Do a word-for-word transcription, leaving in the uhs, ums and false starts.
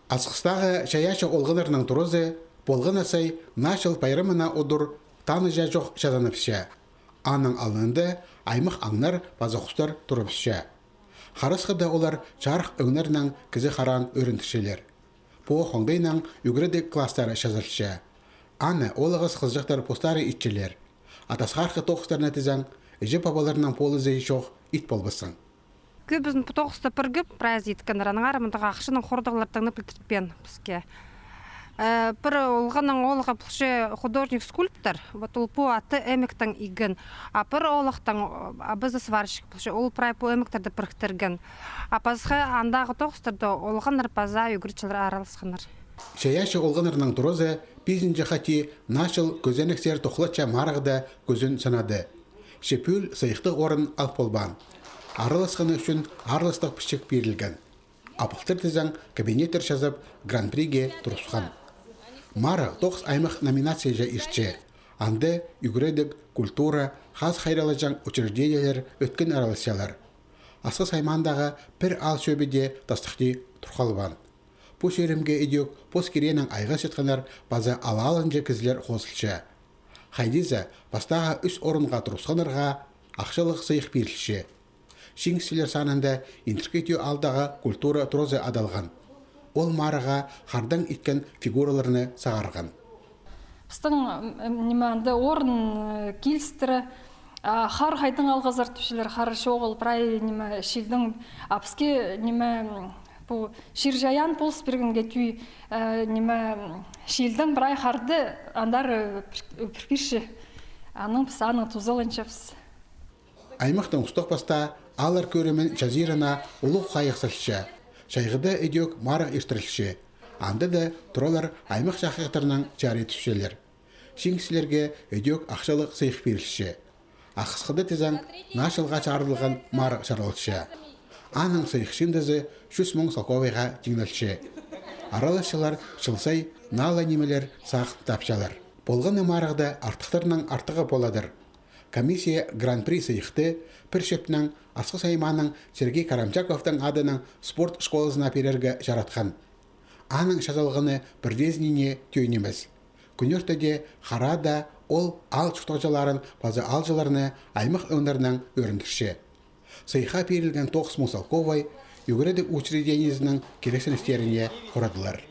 Асхыстағы чайаачы олғаннарның туразы полған на сай Наа чыл пайрамына удур таныҷа чох чазаныбысча. Аның алнында аймах аңнар паза хустар турыбысча. Харасхыда олар чарых ӧңнернең кізі хараан ӧріндірчелер. Пу хоңдайнаң ӱгредіг класстары чазылча. Аны оолағас хызыҷахтар постары итчелер. А тасхархы тоғыстарны тізең, іҷе-пабаларның полызы чох ит полбассың. Кӧбізін пу тоғыста пір кӧп прайзы иткеннер, аннаңар мындағ ахчаның хордағлардаң пілдіртпеен піске. Э, пір олғанның оолағы полча художник-скульптор, вот ол пу атты ӧмектең иген. А пір оолахтаң, а, абазы сварщик полча, ол прай пу ӧмектерді піріктірген. А паза андағы тоғыстарда олғаннар паза ӱгретчілер араласханнар. Чайаачы олғаннарның туразы пизінҷі хати Наа чыл кӧзенексер тохлатча марығда кӱзін сынады. Че пӱӱл сыйыхтығ орын ал полбаан. Араласханы ӱчӱн аарластығ пічік пирілген. А пылтыр тізең кабинеттер чазап, гран-приге турысхан. Марығ тоғыс аймах номинацияҷа иртче. Анда ӱгредіг, культура, хазых хайраллаҷаң учреждениелер ӧткін араласчалар. Асхыс аймаандағы пір аал чӧбі дее тастыхти турғалбаан. Пу чирімге ідӧк пос киренең айғасчатханнар паза алалынҷа кізілер хозылча. Хайди за, пастағы ӱс орынға турысханнарға ахчалығ сыйых пирілче. Чиңісчілер санында Индіркі Тӧӧ аалдағы культура туразы адалған. Ол марығға хардаң иткен фигураларны сағарған. Пістің, м, ниме, анда орын, э, килістіре, а, хар хайдаң алғазар тіпчелер, хар чоғыл прай, ниме, чилдең, а піске, ниме, м, пу чир-чайаан полыс пиргенге тӱӱй, э, ниме, м, чилдең прай харды андар, э, пір-, пір пирче. Анаң піс аның тузаланчабыс. Аймахтың устағ-пастаа ааллар кӧрімін чазирына улуғ хайығ салча. Чайғыда ідӧк марығ иртірілче. Анда даа туралар аймах чахайахтарнаң чарии тӱсчелер. Чиңісчілерге ідӧк ахчалығ сыйых пирілче. Асхыста тізең, Наа чылға чарыдылған марығ чарылча. Аның сыйых чыындызы чӱс муң салковайға тиңнелче. Араласчылар чыл сай наа ла нимелер сағын тапчалар. Полған на марығда артыхтарның артығы поладыр. Комиссия гран-при сыйыхты пір чӧптең Асхыс аймааның Сергей Карамчаковтың адынаң спорт школазына пирерге чаратхан. Аның чазалғаны пірдеезінеңе тӧӧй нимес. Кӱнӧртеде харада ол аал чуртағҷыларын паза аалҷыларны аймах ӧңнернең ӧріндірче. Сыйыхха пирілген тоғыс муң салковай ӱгредіг учреждениезінің кирексіністеріне хорадылар.